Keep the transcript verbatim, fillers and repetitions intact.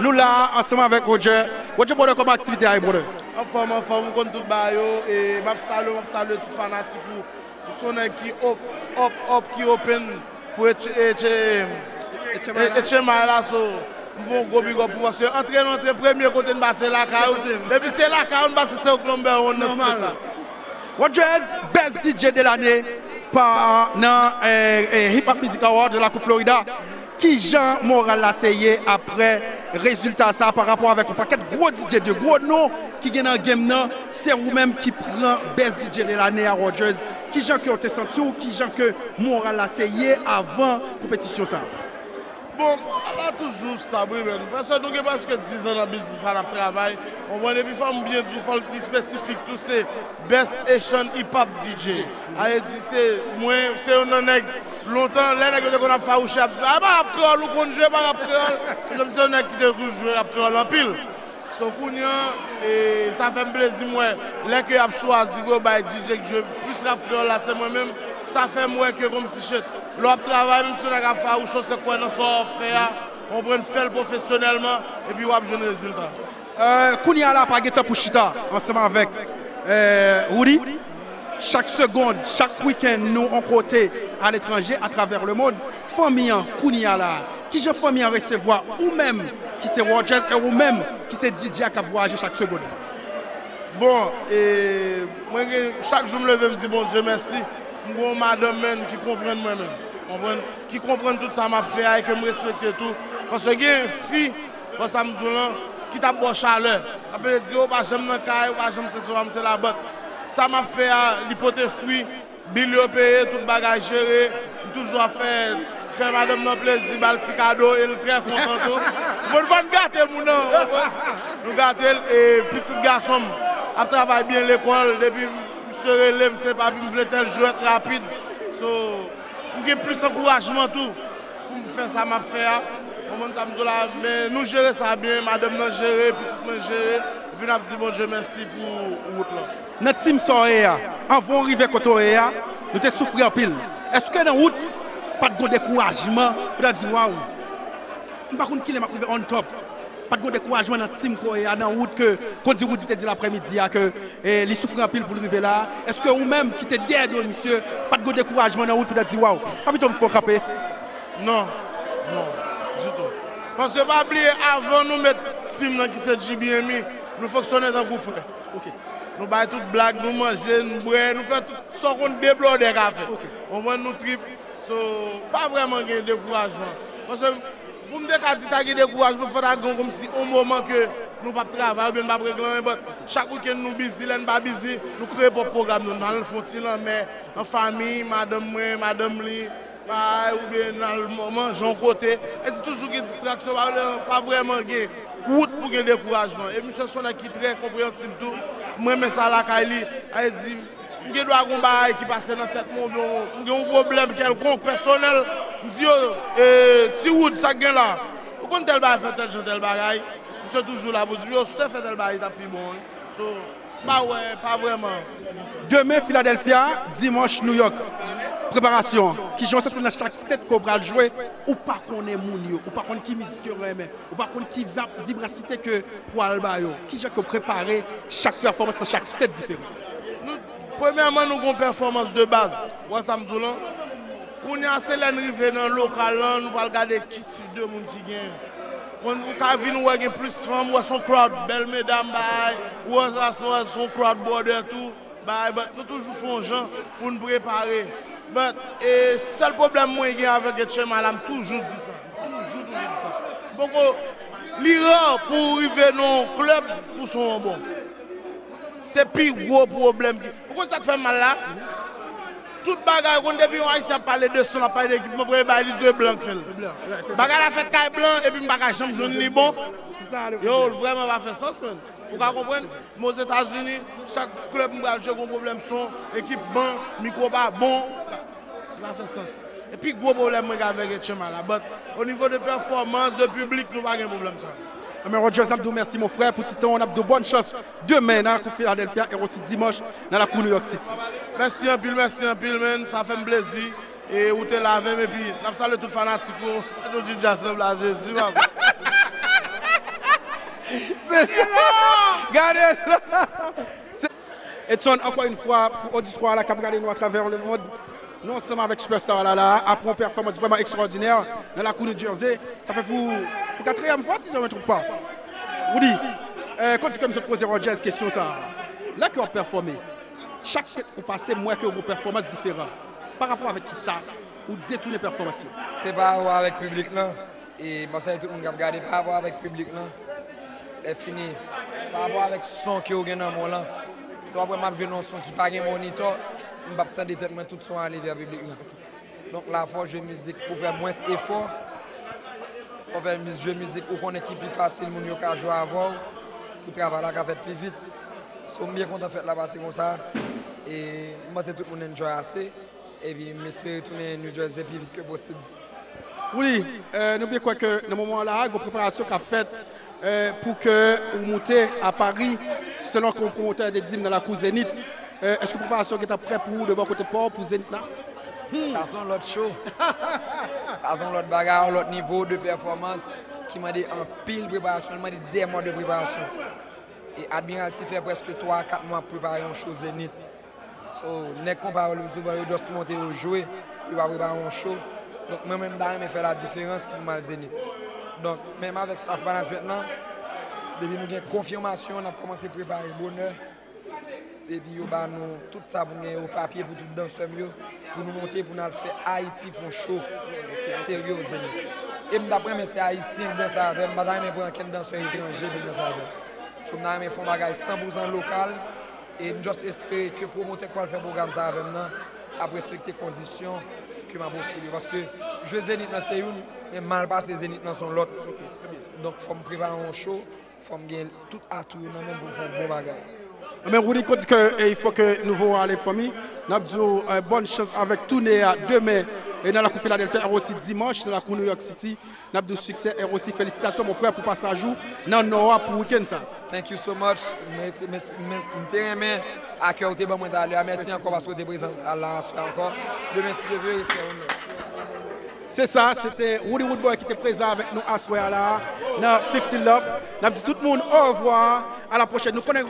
Nou la ansanm avèk Roger. Roger, brother, kòman aktivite a ye, brother? Anfòm, anfòm, ou konn tout bagay yo. E m ap salye w, m ap salye tout fanatik ou. Ou se yon nèg ki op, op, op, ki open pou H M I la, so m fè yon gwo big up pou ou, paske antre n antre, premye kote n pase lakay ou. Depi se lakay ou n pase, se ou k number one nan state la. Rogers, best D J de lane pa nan eh, eh, Hip Hop Music Award de Lakou Florida. Kijan moral la te ye apre rezilta sa pa rapò avèk yon pakèt gwo D J, de gwo non ki gen nan game nan? Se ou menm ki pran best D J de lane a, Rogers. Kijan ke w te santi w? Kijan ke moral la te ye avan konpetisyon sa? Bon, moral la toujou stab, wi, men. Paske nou gen prèske diz an nan biznis la, n ap travay. Konprann? Epi fò m byen di w, fò l pi espesifik tou, se Best Asian Hip Hop D J. Ale di se mwen, se youn nan nèg lontan, lè nèg yo te konn ap fawouche, ap di, "Ah, pa rap kreyòl ou konn jwe, pa rap kreyòl." Mwen se yon nèg ki te toujou jwe rap kreyòl anpil. So kounye an, e, sa fè m plezi m wè lè ke y ap chwazi pou yo bay D J k jwe plis rap kreyòl la, se mwen menm. Sa fè m wè ke kòmsi shit, lè w ap travay, menm si yon nèg ap fawouche w, se kwè nan sa w ap fè a, w konprann, fè l pwofesyonèlman, epi w ap jwenn rezilta. Euh, kounye a la pa gen tan pou chita ansanm avèk euh, Roody. Chak segonn, chak wikenn, nou on kote aletranje, atravè lemonn. Fanmi an, kounye a la, kijan fanmi an resevwa ou menm ki se Rogers e ou menm ki se D J a k ap vwayaje chak segonn? Bon, e, mwen gen, chak jou m leve m di Bondye mèsi. M gen yon madanm menm ki konprann mwen menm. Konprann? Ki konprann tout sa m ap fè a e ke m respekte tou. Paske gen fi, bon sa m di w lan, ki t ap ba w chalè. K ap pede di, "Ou pa janm nan kay, ou pa janm se swa m se la bank." Sa m ap fè a, li pote fwi, bil yo peye, tout bagay jere. M toujou ap fè, fè madanm nan plezi, ba l ti kado e l trè kontan tou. Bon, fò n gate moun nan, w konprann? Nou gate l, e pitit gason m ap travay byen lekòl, depi misye rele m, se papi, m vle tèl jwèt rapid. So, m gen plis ankourajman tou pou m fè sa m ap fè a. Konprann sa m di w la? Men nou jere sa byen, madanm nan jere, pitit mwen jere, epi n ap di Bondye mèsi pou wout lan. Nan team sa w ye a, anvan w rive kote w ye a, nou te soufri anpil. Èske nan wout, pa t gon dekourajman pou ta di, "Waw, m pa konn kilè m ap rive on top"? Pa t gon dekourajman nan team ke w ye a, nan wout ke, kon di Roody te di l aprèmidi a, ke eh, li soufri anpil pou l rive la. Èske ou menm ki te dèyè do misye, pa t gon dekourajman nan wout pou ta di, "Waw, pa pito m fè w kanpe"? Non, non, ditou. Paske pa bliye, avan nou met team nan ki se G B M E, nou fonksyone tankou frè. Nou bay tout blag, nou manje, nou bwè, nou fè tout sa w konn de blòdè ka fè. Konprann? Nou trip. So, pa vrèman gen dekourajman. Paske pou m te ka di ta gen dekourajman, fò ta gen kòmsi yon moman ke nou p ap travay oubyen n p ap regle anyen, but chak wikenn nou bizi, lè n pa bizi, nou kreye pwòp pwogram nou. N al fè yon ti lanmè an fanmi, madanm mwen, madanm li, bay, oubyen n al man- manje yon kote. E di toujou gen distraksyon, pa, pa vrèman gen wout pou gen dekourajman. E misye se yon nèg ki trè konpreyansib tou. M renmen sa lakay li. A di, m gen dwa gen yon bagay ki pase nan tèt mwen, oubyen m gen yon pwoblèm kèlkonk, pèsonèl. M di yo, e, Ti Wood, sa k gen la? Ou konn tèl bagay, fè tèl jan tèl bagay. Misye toujou la pou di m, yo, si w te fè tèl bagay, li t ap pi bon, wi. So, m pa wè, pa vrèman. Demen, Philadelphia, dimanch, New York. Preparasyon. Kijan w santi l nan chak state ke w pral jwe? Ou pa konnen moun yo, ou pa konn ki mizik yo renmen, ou pa konn ki vab- vibrasite ke pou al ba yo. Kijan ke w prepare chak pèfòmans nan chak state diferan? Nou, premyèman, nou gon pèfòmans de baz. Ou wè sa m di w lan? Kounye a, se lè n rive nan lokal lan, nou pral gade ki tip de moun ki gen. Konn, ou ka vin wè gen plis fanm, ou wè se yon crowd, bèl medam, bay, ou wè sa, se yon crowd brother tou, bay, but nou toujou fè yon jan pou n prepare. But, e, sèl pwoblèm mwen gen avèk H M I la, m toujou di sa. Toujou, toujou di sa. Poko, li ra pou w rive nan yon klèb pou se yon bon. Se pi gwo pwoblèm ki. Ou konn sa k fè m mal la? Tout bagay, ou konn depi yon Ayisyen ap pale de son, ap pale de ekipman, premye bagay li di se blan k fè l. Bagay la fèt kay blan, epi m pa ka janm jwenn li bon. Yo, l vrèman pa fè sans, menn. Ou ka konprann? Men Ozetazini, chak klèb m pral jwe gon pwoblèm son, ekipman, mikwo pa bon. Li pa fè sans. E pi gwo pwoblèm mwen gen avèk H M I la. But, o nivo de pèfòmans, de piblik, nou pa gen pwoblèm sa. Ebyen, Rogers, n ap di w mèsi, mon frè, pou ti tan w, n ap di w bòn chans demen nan Lakou Philadelphia e osi dimanch nan Lakou New York City. Mèsi anpil, mèsi anpil, menn. Sa fè m plezi. E ou te la avè m, epi n ap salye tout fanatik ou. Mwen di w Djidja sanble a Jezi, papa. Gade la! Edson, ankò yon fwa, pou oditwa la k ap gade nou atravè lemonn, nou ansanm avèk Superstar la, la, apre yon pèfòmans vrèman ekstwòdinè nan lakou New Jersey. Sa fè pou, pou katriyèm fwa, si je me trompe pas. Roody, euh, kote ke m sot poze Rodgers kesyon sa a. Lè ke w ap pèfòme, chak fèt ou pase, m wè ke w gen yon pèfòmans diferan. Pa rapò avèk kisa ou detounen pèfòmans yo? Se pa rapò avèk piblik lan. E m ap salye tout moun k ap gade pa rapò avèk piblik lan. Lè fini, pa rapò avèk son ke w gen nan men w lan. Si w ap wè m ap jwe nan yon son ki pa gen monitò, m p ap tande tèt mwen, tout son ale vè piblik lan. Donk la, fò w jwe mizik pou fè mwens efò. Fò w fè mi-, jwe mizik ou konnen ki pi fasil, moun yo ka jwe avè w, pou travay la ka fèt pi vit. So, m byen kontan fèt la pase konsa. E m panse tout moun enjoy ase. Epi m espere tounen New Jersey pi vit ke posib. Wi, euh, nou byen kwè ke nan moman la, gon preparasyon k ap fèt, euh, pou ke ou moute a Paris, selon ke yon pwomotè te di m nan lakou Zenith. Euh, èske preparasyon gentan prè pou ou de bò kote pa w pou Zenith la? Sa se yon lòt show. Sa se yon lòt bagay, yon lòt nivo de pèfòmans ki mande anpil preparasyon, li mande dè mwa de preparasyon. E Admiral T fè prèske twa a kat mwa ap prepare yon show Zenith. So, nèg konpa yo lè souvan yo just monte yo jwe, yo pa prepare yon show. Donk mwen menm m ta renmen fè la diferans pou m al Zenith. Donk menm avèk staff management lan, depi nou gen konfimasyon, n ap kòmanse prepare bonè. Epi yo ba nou tout sa pou n gen yo papye pou tout dansè m yo, pou nou monte, pou n al fè Ayiti fè yon show serye o Zenith. E m t ap renmen se Ayisyen k danse avè m, m pa ta renmen pran ankenn dansè etranje vin danse avè m. So m ta renmen fè yon bagay san pou san lokal, e m just espere ke pwomotè k pral fè pwogram sa avè m nan ap respekte kondisyon ke m ap ofri yo. Paske jwe Zenith lan se youn, men mal pase Zenith lan se yon lòt. Donk fò m prepare yon show, fò m gen tout atou yo nan men m pou m fè yon bon bagay. Ebyen, Roody, kote ke, e, il faut que nou voye ale fanmi. N ap di w, e, bòn chans avèk toune a demen, e, nan lakou Filadèlfi, e osi dimanch nan lakou New York City. N ap di w siksè, e osi felisitasyon, mon frè, pou pasaj ou nan Nò a pou wikenn sa. Thank you so much. M, m, m, m te renmen akèy ou te ban mwen talè a. Mèsi ankò paske w te prezan la aswè ankò. Demen, si Dye vle, respè, one love. Se sa, se te Roody Roodboy ki te prezan avèk nou aswè a la a nan fifty Love. N ap di tout moun orevwa, a la pwochèn. Nou konnen